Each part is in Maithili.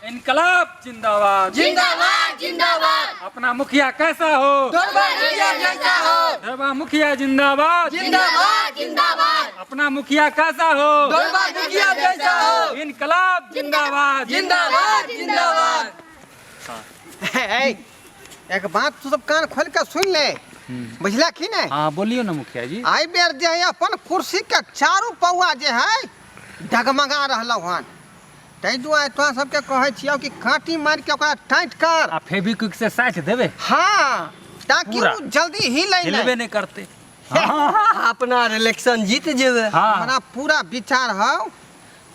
इनकलाब जिंदाबाद। जिंदाबाद, जिंदाबाद। अपना मुखिया कैसा हो? ढोरबा मुखिया जैसा हो। ढोरबा मुखिया जिंदाबाद। जिंदाबाद, जिंदाबाद। अपना मुखिया कैसा हो? ढोरबा मुखिया जैसा हो। इनकलाब जिंदाबाद। जिंदाबाद, जिंदाबाद। ए, एक बात तू सब कान खोल के सुन ले, बुझला की नहीं? हाँ, बोलियो ना मुखिया जी। आई बेर जे है अपन कुर्सी के चारू पौआ जे है डगमगा रहलौ हन, ताहि दुआरे तोरा सबके कहै छियौ कि काँटी मारि के ओकरा टाइट कर आ फेविक्विक से साटि देबे। हाँ, ताकि पूरा। ओ जल्दी हिले हिलबे नहीं। नहीं करते। अपना इलेक्शन जीत जेबे। हाँ। हमरा पूरा विचार हौ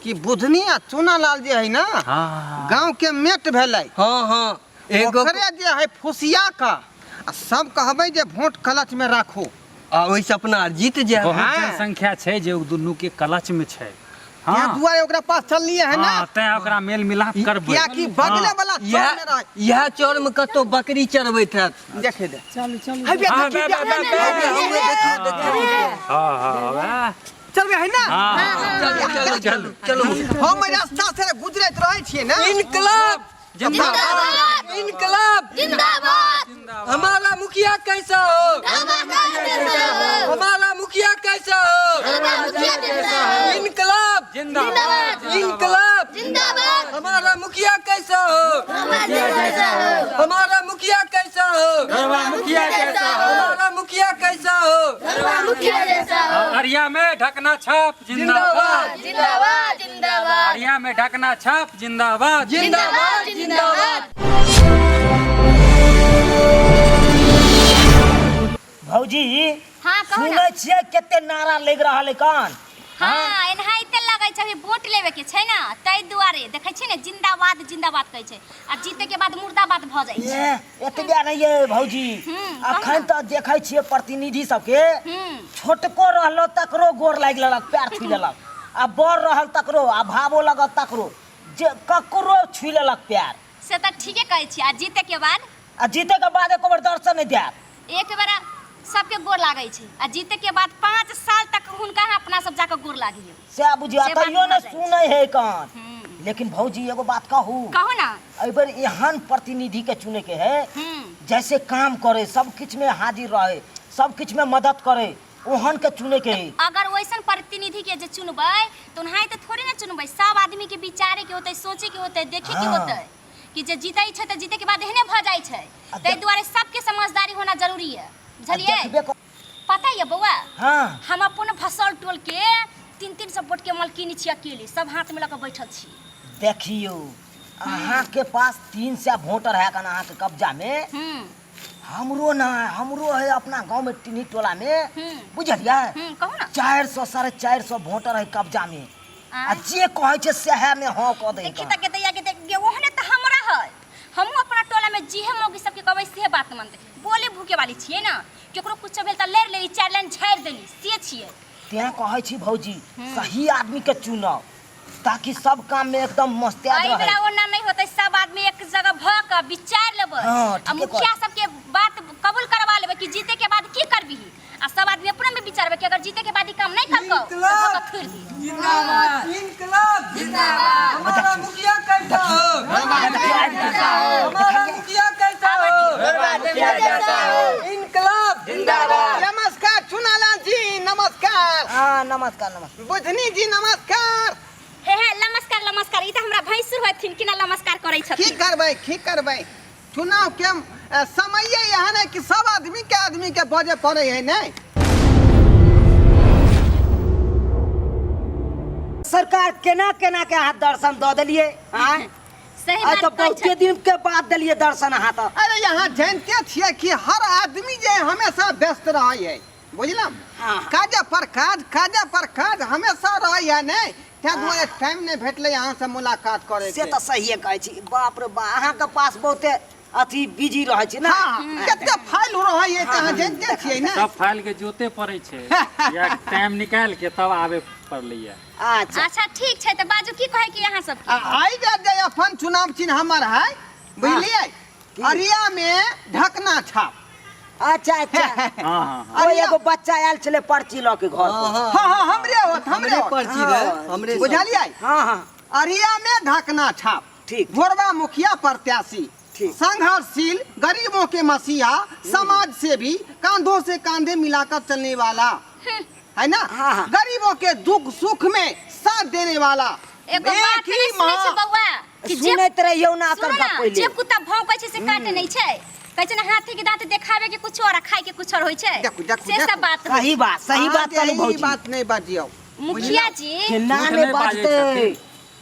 कि बुधनी आ चुनालाल जे है ना, गांव के मेट भेलै। हाँ हाँ एगो ओकरे जे है फुसिया का आ सब कहबै जे वोट क्लच में राखू आ ओहिसँ अपना जीत जायब। बहुत हाँ। जनसंख्या छै जे ओ दुनू के कलच में छै। हाँ। हाँ। दुआरे ओकरा पास चललिए है ना। हाँ, तें ओकरा मेल मिलाप करबै। कियाकि बगले वाला चौक इएह में रहे। इएह चौर में कतौ बकरी चरबैत हैत। देखे दे। चलू चलू। है बे, हाँ, देखी बे, बे, बे, बे, बे, बे, बे, बे, बे, बे। हाँ हाँ वाह। चलबे है ना। हाँ। चलू चलू चलू चलू। हम एहि रास्ता से गुजरैत रहै छियै ना। इनकलाब जिंदाबाद। इनकलाब जिंदाबाद। हमारा मुखिया कैसा हो? हमारा मुखिया कैसा हो? मुखिया जैसा हो। इनकलाब जिंदाबाद। इनकलाब जिंदाबाद। हमारा मुखिया कैसा हो? जैसा हो। हमारा मुखिया कैसा हो? ढोरबा मुखिया कैसा हो? हमारा मुखिया कैसा हो? मुखिया जैसा हो। अरिया में ढकना छाप जिंदाबाद। जिंदाबाद, जिंदाबाद। अरिया में ढकना छाप जिंदाबाद। जिंदाबाद, जिंदाबाद। भौजी। हाँ, कहू ना। सुनै छियै कते नारा लागि रहल है कान। हाँ, एनाहिते लगै छै अभी वोट लेवे के छै ना, ताहि दुआरे देखै छियै ने जिंदाबाद जिंदाबाद कहै छै आ जीते के बाद मुर्दाबाद भऽ जाइ छै। ए, एतबे नहि ये भौजी, कहू अखन ना। तऽ देखै छियै प्रतिनिधि सबके, छोटको रहलो तकरो गोर लागि लेलक, पैर छू लेलक, आ बड़ रहल तकरो आ भावो लगल तकरो, जे ककरो छू लेलक पैर। से तऽ ठीके कहै छियै। आ जीते के बाद? आ जीते के बाद एको बेर दर्शन नहि देत। एक बेर सबके गोर लागै छै आ जीते के बाद 5 साल तक हुनका अपना सब जाके गोर लागियो। सएह बुझियौ, आ से बात तैयो भऽ नहि जाइ छै। सुनै है कान। लेकिन भौजी एगो बात कहू? कहू ना। एहि बेर एहन प्रतिनिधि के चुने के है जैसे काम करे, सब किछु में हाजिर रहे, सब किछु में मदद करे, ओहन के चुने के है। अगर वैसन प्रतिनिधि के जे चुनबै तऽ ओनाहिते थोड़े ने चुनबै, सब आदमी के विचारे के होतै, सोचे के होतै, देखे के होतै कि जे जीतै छै तऽ जीते के बाद एहने भऽ जाइ छै। ताहि दुआरे सबके समझदारी होना जरूरी है, बुझलियै? देखबे पता ये बौआ? हाँ। हम अपन भसौल टोल के 300 वोट के मलकिनी छी, अकेले सब हाथ में लऽ कऽ बैठल छी। देखियौ, अहाँ के पास 300 वोटर है कन अहाँ के कब्जा में। हमरो ना, हमरो है अपना गांव में टिन्ही टोला में, बुझलियै? कहू ना। 400 450 वोटर है कब्जा में, आ जे कहै छै सएह में हाँ कऽ दै। देखी तऽ के दैया के देख गे, ओहने तऽ हमरा है। हमहूँ अपना टोला में जेहे मौगी सबके कहबै सेहे बात मानतै। बोले भूखे वाली छियै ना, केकरो कुछो भेल तऽ लड़ि लेली, 4 लाइन झाड़ि देली, से छियै। तें कहै छी भौजी, सही आदमी के चुनब ताकि सब काम में एकदम मस्तियाद एहि रहे। बेरा ओना नहि होतै, सब आदमी एक जगह भऽ कऽ विचार लेबै हाँ, आ ठीके मुखिया कहै। सबके बात कबूल करवा लेबै कि जीते के बाद की करबिही, आ सब आदमी अपने में विचारबै कि अगर जीते के बाद ई काम नहि करकौ तऽ भऽ कऽ थोड़ि दी। जिंदाबाद इनकलाब जिंदाबाद। हमारा मुखिया कैसा हो? हमारा मुखिया कैसा हो? इनकलाब जिंदाबाद। नमस्कार चुनालाल जी, नमस्कार। हाँ, नमस्कार नमस्कार। बुधनी जी नमस्कार। हे हे, नमस्कार नमस्कार। ई तऽ हमरा भैंसुर होथिन कि ना नमस्कार करै की छथिन। करबै, की करबै, चुनाव के समय एहन है कि सब आदमी के आदमी के बजे पड़े है नहीं। सरकार केना केना के अहाँ दर्शन दऽ देलियै? आँय? सही आइ बात तऽ कहै बहुते छथिन। दिन के बाद देलियै दर्शन अहाँ तऽ। अरे यहाँ जानते छियै कि हर आदमी जे हमेशा व्यस्त रहै है, बुझलम? हाँ। काज पर काज, काज पर काज हमेशा रहै है नहीं, ताहि दुआरे टाइम नहीं भेटलै अहाँ से मुलाकात करे से के। तऽ सहिए कहै छी। बाप रे बा, अहाँके पास बहुते अथी बिजी रहै छी ना। हाँ, कते फाइल रहै है तऽ अहाँ जानते छियै ने। सब फाइल के जोते पड़ै छै, या टाइम निकालि के तब आबे पड़लैया। अच्छा अच्छा ठीक छै, तऽ बाजू की कहै के अहाँ सबके? आ आइ बेर जे अपन चुनाव चिन्ह हमर है, बुझलियै? अरिया में ढकना छाप। अच्छा अच्छा। हाँ हाँ हाँ। ओ एगो बच्चा आयल छलै पर्ची लऽ के घर पर। हाँ हाँ, हमरे होत, हमरे हमरे होत। पर्ची रहे, हमरे। बुझलियै? हाँ हाँ। अरिया में ढकना छाप। ठीक। भोरवा मुखिया प्रत्याशी, ठीक। संघर्षशील, गरीबों के मसीहा, समाज से भी कंधों से कंधे मिलाकर चलने वाला है ना। हाँ, हाँ। गरीबों के दुख सुख में साथ देने वाला। एगो बात एक ही नहीं सुनै छै माँ बौआ कि जे सुनैत रहियौ ना सुनो एकर ना, गप पहिले। जे कुत्ता भौंकै छै से काटे नहीं छै। कहै छै ने हाथी के दांत देखावे के कुछ और आ खाय के कुछ और होइ छै। देखू, देखू, से सब देखू। बात होइ सही बात, सही बात अहाँके कहलहुँ ई भौजी। बात नहीं बाजियौ। मुखिया जी। केना झूठ नहि नहि बाजै बाजतै? छथिन।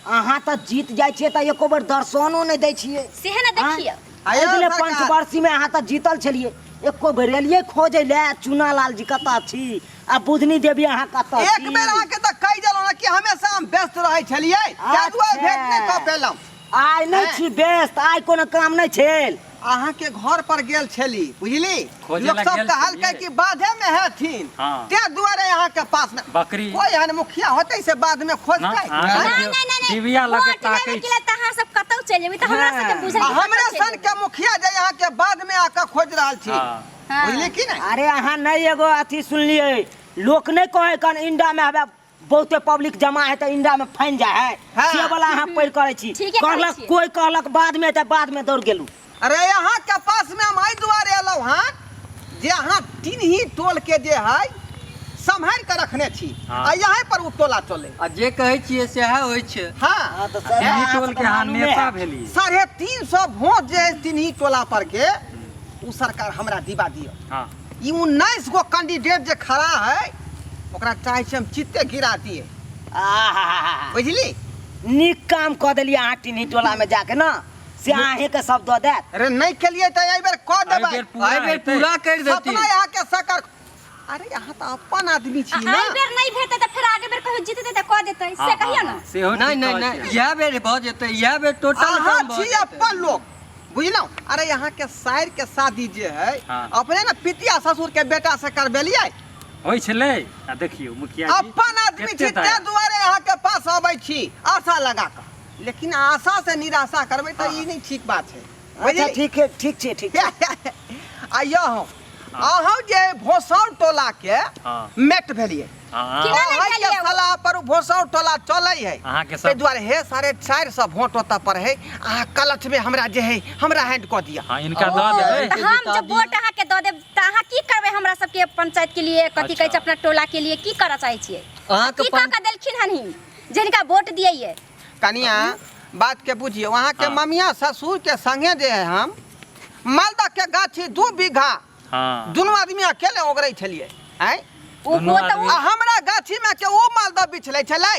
अहाँ तऽ जीत जाइ छियै तऽ एको बेर दर्शनो नहि दै छियै। सेहे ने देखियौ। आयो एहि दिने सरकार। पंचवर्षी में अहाँ तऽ जीतल छलियै, एको बेर एलियै खोजै लए चूना लाल जी कतऽ छी आ बुधनी देवी अहाँ कतऽ एक छी? बेर अहाँके तऽ कहि देलहुँ ने कि हमेशा हम व्यस्त रहै छलियै, ताहि दुआरे भेंट नहि कऽ पेलहुँ। आइ नहि हैं? छी व्यस्त, आइ कोनो काम नहि छल। अहाँके घर पर गेल छली बुझली, खोजे लोक लए सब गेल कहलकै छलियै। कि बाधे में हेथिन। हाँ। ताहि दुआरे अहाँके पास में बकरी। कोई एहन मुखिया होतै से बाद में खोजतै? ना, अहाँके आँय? नहीं नहीं नहीं नहीं डिबिया लगे वोट ताकै लेबे के लिए तऽ अहाँ सब कतौ चलि जेबै तऽ हमरा सबके बुझल आ कि कतौ हमरे चलि सन के मुखिया जे अहाँके बाद में आके खोज रहल छी। हाँ। हाँ। बुझली कि नहि? अरे अहाँ नहि एगो अथी सुनलियै, लोक नहि कहै कन इंडा में हवे बहुते पब्लिक जमा है तऽ इंडा में फाइन जाइ है। हाँ। से वाला अहाँ पैर करै छी। ठीके कहै कहलक छियै। कोई कहलक बाद में तऽ बाद में दौड़ गेलू। अरे अहाँ के पास में हम एहि दुआरे एलहुँ हँ जे अहाँ तीन ही टोल के जे है सम्हारि के रखने छी। हाँ। आ यहाँ पर ओ टोला चले। आ जे कहै छियै सएह होइ छै। हाँ। हाँ, तऽ सर, तिन्ही अहाँ टोल सबके के अहाँ मालूमे नेता है। भेलियै। 350 वोट जे है तिन्ही टोला पर के उ सरकार हमरा दिवा दियौ। हाँ। ई 19 गो कैंडिडेट जे खड़ा है ओकरा चाहे छी हम चित्ते गिरा दिए। आहाहाहा। बुझली? नीक काम कऽ देलियै अहाँ टिन्ही टोला में जाके ना, से अहें के सब दऽ देत। अरे नहीं केलिए तऽ एहि बेर कऽ एहि देबै। बेर पूरा एहि बेर हेतै। पूरा करि देती। सपना अहाँ के साकार। अरे अहाँ तऽ अपन आदमी छी आ ना। एहि बेर नहि भेटतै तऽ फेर आगे बेर कहियो जीततै तऽ कऽ देतै, से हाँ, कहियौ हाँ, ने। हाँ, सेहो नहि ठीक नहि कहै नहि छियै। इएह बेर भऽ जेतै, इएह बेर टोटल अहाँ काम भऽ छी जेतै। अपन लोक बुझलहुँ। अरे यहाँ के साइर के शादी जे है हाँ। अपने ने पितिया ससुर के बेटा से करबेलियै। होइ छलै। आ देखियौ मुखिया जी अपन आदमी कते छी दया। ताहि दुआरे अहाँ के पास अबै छी आशा लगा कऽ, लेकिन आशा से निराशा करबै तऽ ई नहि ठीक बात छै। अच्छा बुझली? ठीक है, ठीक छै, ठीक छै। आ यह अहाँ जे भोसौर टोला के हाँ। मेट भेलियै। हाँ। केना नहि अहाँके भेलियै? सलाह पर उ भोसौर टोला चलै है। अहाँके सब- ताहि दुआरे हे 450 वोट ओतऽ पर है, अहाँ कलच में हमरा जे है हमरा हैंड कऽ दिअ। हाँ, इनका दऽ देबै। तऽ हम जब वोट अहाँके दऽ देब तऽ अहाँ की करबै हमरा सबके पंचायत के लिए, कथी कहै छै अपना टोला के लिए की करऽ चाहै छियै? अहाँके की कऽ कऽ देलखिन हन ही जिनका वोट दियैये? कनिया बात के बुझियौ, अहाँके हाँ। ममिया ससुर के संगे जे है हम मालदह के गाछी 2 बीघा हाँ। दुनू आदमी अकेले ओगरै छलियै। आँय? ओ दुनू ओ तऽ आदमी- आ हमरा गाछी में के ओ मालदह बिछलै छलै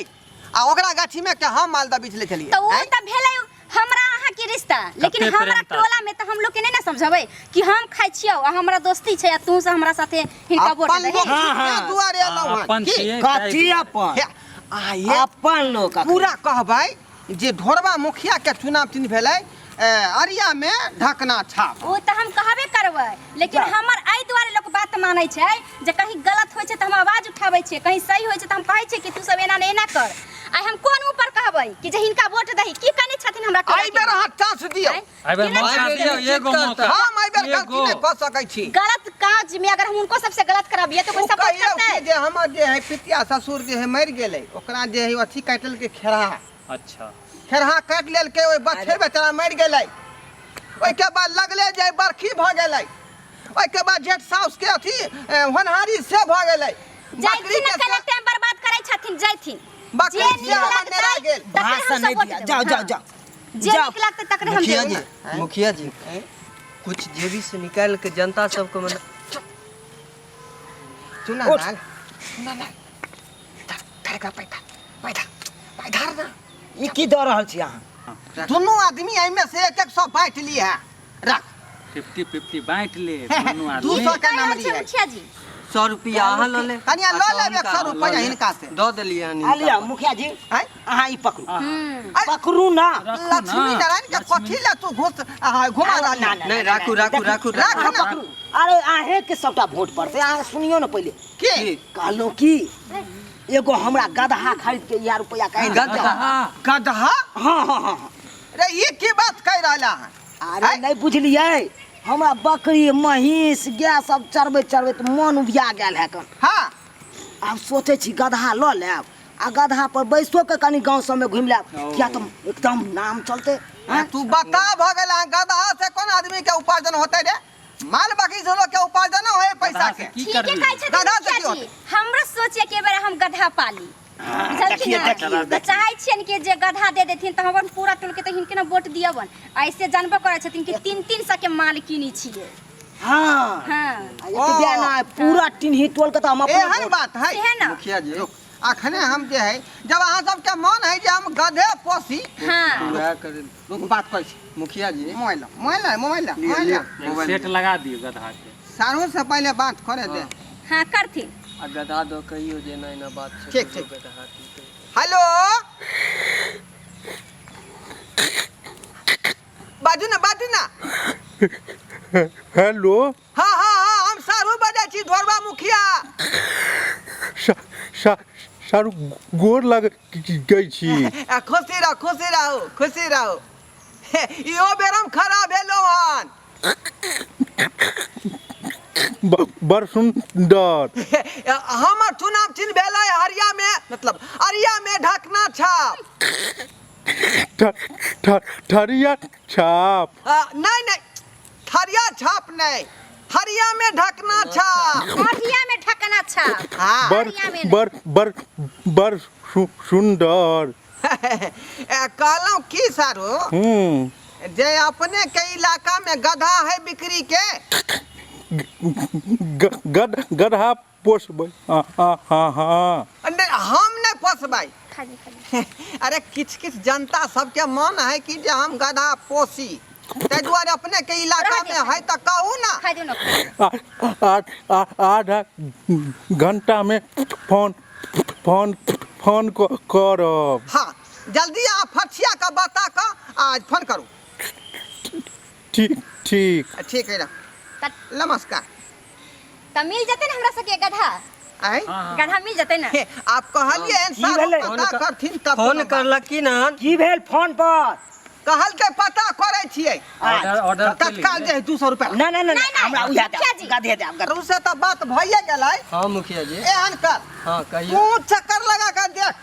आ ओकरा गाछी में के हम मालदह बिछलै छलियै। तऽ ओ आँय? तऽ भेलै हमरा अहाँ के रिश्ता, लेकिन कते हमरा प्रेम था। टोला में तऽ हम लोग के नहीं ना समझबै कि हम खाइ छियौ आ हमरा दोस्ती छै आ तू से हमरा साथे हिनका वोट अपन दही। लोक हाँ, हाँ। ताहि दुआरे एलहुँ हँ। अपन की? छियै ताहि कथी दुआरे। अपन? हे, आ ये अपन लोक अखन। पूरा कहबै जे ढोरबा मुखिया के चुनाव चिन्ह भेलै अरिया में ढकना छाप। ओ तऽ हम कहबे करबै, लेकिन हमर एहि दुआरे लोक बात मानै छै जे कहीं गलत होइ छै तऽ हम आवाज उठाबै छियै, कहीं सही होइ छै तऽ हम कहै छियै कि तू सब एना नहि एना कर। आइ हम कोन मुँह पर कहबै कि जे हिनका वोट दही? की कहने छथिन हमरा टोला एहि के बेर लोक? अहाँ चांस दियौ। आँय? एहि बेर केना मौका चांस दियौ, देबै? एगो मौका। हम एहि बेर गलती एगो। नहि कऽ सकै छी। गलत काज में अगर हम उनको सबसे गलत करबियै तऽ कोई ओ सपोर्ट कहियौ कि करतै? जे हमर जे है पितिया ससुर जे है मरि गेलै, ओकरा जे है अथी काटि लेलकै खेरहा। अच्छा। खेरहा काटि लेलकै, ओहि बच्चे बेचारा मरि गेलै। ओहिके बाद लगले जे बरखी भऽ गेलै, ओहिके बाद जेठ साउस के अथी होनहारी से भऽ गेलै। बकरी जाइथिन के ने कले टाइम बर्बाद करै छथिन, जाइथिन। बकरी जे से नीक हमर लगतै नेरा गेल। तकरे हम भाषण नहीं सपोर्ट दिया। देबै। जाओ, जाओ, हाँ। जाओ। जे जाओ। नीक लगतै तकरे हम मुखिया देबै। जी, मुखिया जी, कुछ जेबी से निकाल के जनता सबके मने चुना उठ। लाल, चुना लाल, धर, धर एकरा पैठा, पैठा, पैठा ना। ई की दऽ रहल छी अहाँ? दुनू आदमी एहिमे से 1-1 सौ बाँटि ली है। रख। 50-50 बाँटि ले दुनू आदमी। 200 के की नमरी रहल छै है। मुखिया जी? 100 रुपया अहाँ लऽ ले। कनिया लऽ लेब आ 100 रुपया लऽ ले। हिनका से। दऽ देलियै हन आ हिनका लिअ पर। मुखिया जी, आँय? अहाँ ई पकड़ू। अरे, पकड़ू ना। रखू ना। लक्ष्मी नारायण के कथी ले तू घुस घुमा रहल ना, है? ना, नहि, राखू, राखू, राखू, राख राखू। ना। पकड़ू। अरे अहें के सबटा वोट पड़तै, अहाँ सुनियौ ने पहिले। की? कहलहुँ की एगो हमरा गदहा खरीद के यार रुपया कहि दिअ। गदहा? गदहा? हाँ, हाँ, हाँ, हाँ। रे ई की बात कहि रहल है? अरे आँय? नहीं बुझलियै, हमरा बकरी महींस गाय सब चरबैत चरबैत मन उबिया गेल है कन। हाँ। आब सोचै छी गदहा लऽ लेब आ गदहा पर बैसो के कनी गाँव सबमे घुमि लेब, किया तऽ एकदम नाम चलतै। तू बता भऽ गेल अहाँ गदहा से कोन आदमी के उपार्जन होतै रे? माल बकरी से लोग के उपार्जन होए पैसा गदहा से के। की ठीके करबी? कहै छथिन गधा से मुखिया की जी। होतै? हमरो सोचे के बेर हम गधा पाली, बुझलखिन देखिए, ना? देखिए, तऽ चाहै छियनि कि जे गधा दे देथिन तऽ हम अपन पूरा टोल के तऽ हिनके ने वोट दियबन। ऐसे जानबो करै छथिन कि 3-3 सौ के माल किनी छियै। हाँ। हाँ। एतबे ना, पूरा टिन्ही टोल के तऽ हम अपन एहन बात है। सेहे ना। मुखिया जी। रुक, अखने हम जे है, जब अहाँ सबके मन है जे हम गधे पोसी, हाँ। वएह करे। रुक, बात कहै छी। मुखिया जी। मोबाइल मोबाइल मोबाइल लिअ, मोबाइल। लिअ। एगो मोबाइल सेट लिअ। लगा दियौ गधा के। सारू से पहले बात करे दे। हाँ, करथिन। आ गधा दो कहियो जे एना एना बात छै। ठीक, तऽ ठीक। गधा ठीक है। हेलो, बाजू ना, बाजू ना। हेलो। हाँ हाँ हाँ, हम सारू बजै छी, ढोरबा मुखिया। सारू, गोर लग गई छी। आ, खुशी रहो, खुशी रहो, खुशी रहो। इहो बेर हम खड़ा भेलो हन। बड़ सुंदर। हमर चुनाव चिन्ह भेलै हरिया में, मतलब अरिया में ढकना छाप। ठरिया छाप? आ, नहीं नहीं, थरिया छाप नहीं, हरिया में ढकना छाप। अरिया में ढकना छाप। हाँ। बड़ हरिया में नहीं। बड़ बड़ बड़ सुंदर। कहलहुँ की सारू, जे अपने के इलाका में गधा है बिक्री के? गधा पोसबै? हाँ हाँ हाँ हाँ। नहीं, हम नहीं पोसबै। खाली खाली। अरे, किछ किछ जनता सबके मन है कि जे हम गधा पोसी, ताहि दुआरे अपने के इलाका में है तऽ कहू ना। खाइ दियौ ना। आ, आ, आधा घंटा में फोन फोन फोन करब। हाँ, जल्दी अहाँ फटसिया के बता कऽ आज फोन करू। ठीक ठीक। ठीक है ना। तऽ नमस्कार। तऽ मिल जेतै ने हमरा सबके गधा? आय? हाँ। गधा मिल जेतै ने? हे, आप कहलिए की भेलै? पता करथिन तब फोन कोनो बात। करलक की ना? की भेल फोन पर? कहल के पता करै छियै। ऑर्डर ऑर्डर तत्काल जे 200 रुपया। ना ना ना। नहीं, नहीं, हमरा उहे मुखिया जी। देब, गधे देब, गधे। से तऽ बात भइए गेलै। हाँ मुखिया जी। एहन कर। हाँ, कहियौ। तू चक्कर लगा कर देख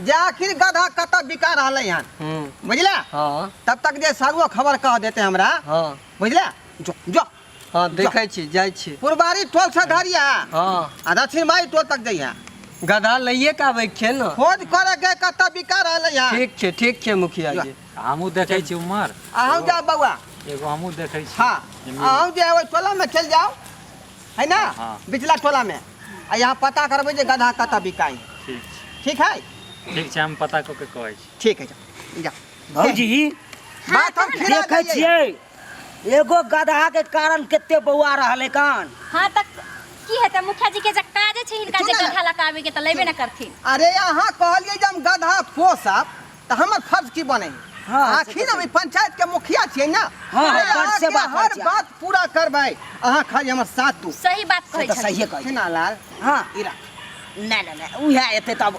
जे आखिर गधा कतऽ बिका रहलै हन। बुझला? हाँ। तब तक जे सारुओ खबर कह देते हमरा। हाँ। बुझला? जो जो। हाँ, देखै छी, जाइ छी। पुरबारी टोल से धरिया हाँ आ दक्षिण बारी टोल तक जइहा। गधा लइए के आबै के छै ने? खोज करे के कतऽ बिका रहलै हन। ठीक छै, ठीक छै मुखिया जी। हमहूँ देखै छी उमर। अहूँ जाओ बौआ। एगो हमहूँ देखै छी। हाँ। जे मिल- अहूँ जे ओहि टोला में चलि जाओ है ना। हाँ। बिचला टोला में आ यहाँ पता करबै जे गधा कतऽ बिकाइ। ठीक छै। ठीक है। ठीक छै, हम पता कऽ के कहै छी। ठीक है, जाओ जाओ। भौजी। बात हम फिरा देखै दैयै। छियै, एगो गधा के कारण कते बौआ रहलै कान। हाँ, तऽ की हेतै मुखिया जी के जे काजे छै हिनका जे सुनऽ ने। गधा लगाबे के, तऽ लेबे ने करथिन। अरे, अहाँ कहलियै जे हम गधा पोसब तऽ हमर फर्ज की बनै? हाँ, आखिर हम ई पंचायत के मुखिया छियै ना। हाँ, अरे, बड़ अहाँके सेवा करै हर छियै। बात पूरा करबै, अहाँ खाली हमर साथ दू। सही बात से कहै तऽ छथिन। सहिए कहै छी ना लाल? हाँ। ई रख। नहि नहि नहि, उएह एतै तब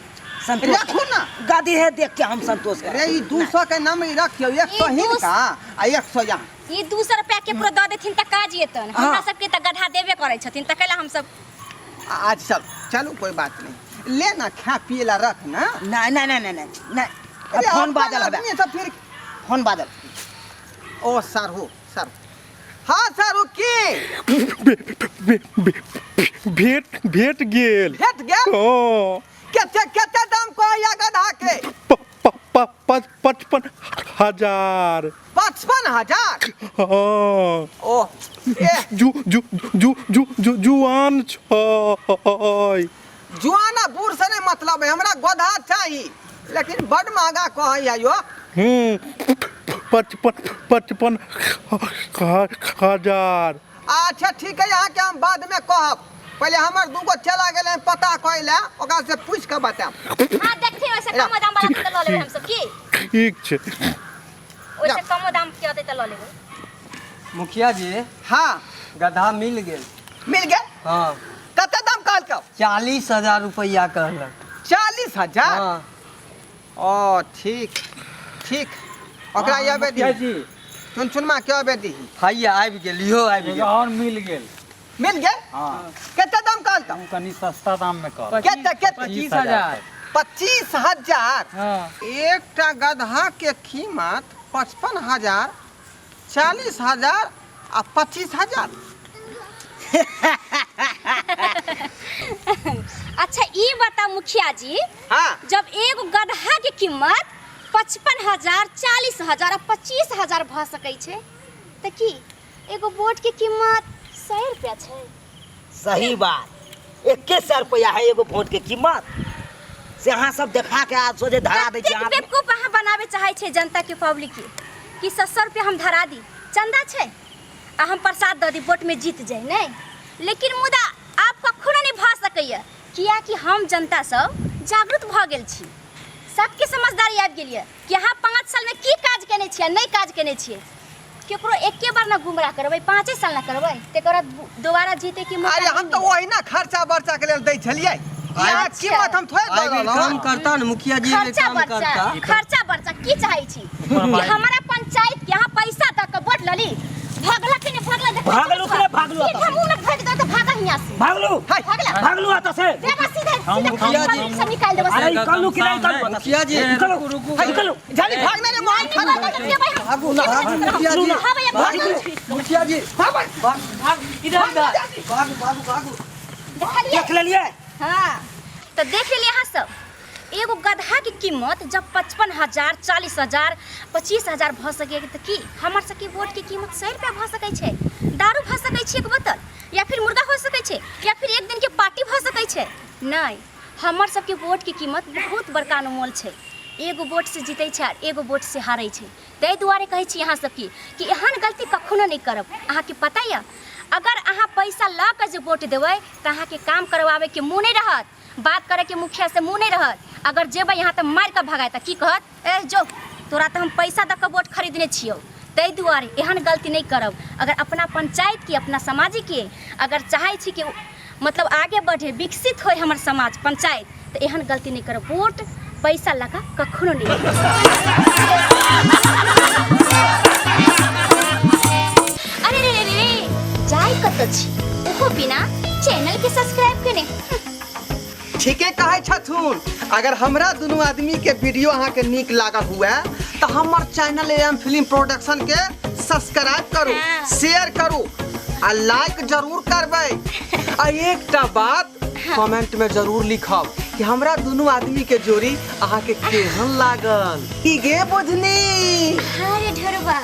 संतोष। रखू ना। गधे देख के हम संतोष करब। रे, ई 200 के नाम ई रखियौ, 100 ई दू- हिनका आ 100 यहाँ। ई 200 रुपया केकरो दऽ देथिन तऽ काज एतन। हमरा सबके तऽ गधा देबे करै छथिन, तऽ कैला हमसब आज चल चलू, कोई बात नहीं, ले ना, खा पिए ला रख ना। नहि नहि नहि नहि नहि नहि। अरे, फोन अपन बाजल हबे। आदमी सब फिर फोन बाजल। ओ सारू, सारू, हाँ सारू, की? भेट भेट गेल। भेट गेल? हँ। कते कते दाम कहैया गधा के? 55,000। 55,000? हँ। ओ ए। जु जु जु जु जु जुआन छै। जुआना बूढ़ से नहीं मतलब है, हमरा गधा चाही, लेकिन बड महंगा कहैया यो। 55,000। अच्छा ठीक है, अहाँके हम बाद में कहब, पहिले हमर दूगो चला गेलै पता कहै लए, ओकरा से पूछि कऽ बतायब। हाँ, देखथिन, ओहिसे कमो दाम वाला तऽ लऽ लेबै हमसब की। ठीक छै। ओहिसे कमो दाम के अतै तऽ लऽ लेबै। मुखिया जी। हाँ। गधा मिल गेल। मिल गेल? हाँ। कते दाम कहलकौ? 40,000 रुपैआ कहलक। 40,000? हाँ। ओ ठीक ठीक, ओकरा अबे मुखिया दी जी। चुनचुनमा के अबे दीही। हैया आबि गेल, इहो आबि एगो गेल। और मिल गेल। मिल गेल? हाँ। कते दाम कहलकौ? ओ कनि सस्ता दाम में कहल। कते कते? 25,000। 25,000? हाँ। एकटा गधा के कीमत 55,000, 40,000 आ 25,000। अच्छा ई बता मुखिया जी, हाँ। जब एगो गधा के कीमत 55,000, 40,000 आ 25,000 भऽ सकै छै तऽ की एगो वोट के कीमत 100 रुपया छै? सही बात, 2100 रुपया है एगो वोट के कीमत। से अहाँ सब देखा के आज सोझे धरा दै छी। कतेक बेवकूफ अहाँ बनाबे चाहै छै जनता के, पब्लिक के, कि 700 रुपया हम धरा दी, चंदा छै आ हम प्रसाद दऽ दी, वोट में जीत जाए। नहीं, लेकिन मुदा आब कखनो नहीं भऽ सकैया, कियाकि हम जनता सब जागरूक भऽ गेल छी, सबके समझदारी आबि गेल यऽ कि अहाँ 5 साल में की काज केने छियै, नहि काज केने छियै। केकरो एके बार ना गुमराह करबै, 5 साल ना करबै, तेकर बाद दोबारा जीते के मौका अरे हम नहीं तऽ मिलत। ओहिना खर्चा बर्चा के लेल दै छलियै, इएह अच्छा। कीमत हम थोड़े दऽ आइ रहलहुँ। काम करता ने मुखिया जी, एहिबेर खर्चा काम बर्चा, करता। खर्चा बर्चा की चाहै छी कि हमारा पंचायत के यहाँ पैसा दऽ के वोट लली, भगला कि नहीं भगला? देखै भागलू कि नहीं भागलू? सीधा मुंह में भागि दो तऽ भागा हियाँ से। भागलू। हाय। भागला। भागलू अतः से। देबा सीधे हम सीधे मुखिया खाली जी। से निकालि देबा। अरे निकलू कि नहीं निकलू? मुखिया जी। निकलू। रुकू। निकलू। जानी भागने रे मोहन नहीं, खान। नहीं, देबै हम। भागू ना, भागू मुखिया जी। हाँ भैया, भागू। मुखिया जी भाग भाग इधर इधर भागू भागू भागू। देखलियै? देख लेलियै? हाँ, तो देख लेलियै अहाँ सब, एगो गधा के कीमत जब 55,000, 40,000, 25,000 भऽ सकैए तऽ की हमर सबके वोट के कीमत 100 रुपया भऽ सकै छै? दारू भऽ सकै छै एक बोतल, या फिर मुर्गा हो सकै छै, या फिर एक दिन के पार्टी भऽ सकै छै? नहि, हमर सबके वोट के कीमत बहुत बड़का अनमोल छै। एगो वोट से जीतै छै आर एगो वोट से हारै छै। ताहि दुआरे कहै छी अहाँ सबके कि एहन गलती कखनो नहि करब। अहाँके पता यऽ, अगर अहाँ पैसा लऽ कऽ जे वोट देबै तऽ अहाँके काम करवाबैके मुँह नहि रहत, बात करैके मुखिया से मुँह नहि रहत। अगर जेबै यहाँ तऽ मारि कऽ भगायत, की कहत, ए जो तोरा तऽ हम पैसा दऽ कऽ वोट खरीदने छियौ। ताहि दुआरे एहन गलती नहि करब। अगर अपना पंचायतके, अपना समाजके अगर चाहै छी कि मतलब आगे बढ़े, विकसित होय हमर समाज पंचायत, तऽ एहन गलती नहि करब। वोट पैसा लऽ कऽ कखनो नहि। अरे रे रे रे, जाय कतऽ छी ओहो बिना चैनल के सब्सक्राइब केने? ठीके कहै छथुन। अगर हमरा दुनू आदमी के वीडियो अहाँ के नीक लागल हुए तऽ हमर चैनल एम फिल्म प्रोडक्शन के सब्सक्राइब करू, हाँ। शेयर करू आ लाइक जरूर करबै। आ एकटा बात कमेंट में जरूर लिखब कि हमरा दुनू आदमी के जोड़ी अहाँ के केहन लागल। की गे बुझनी? हाँ रे ढोरबा।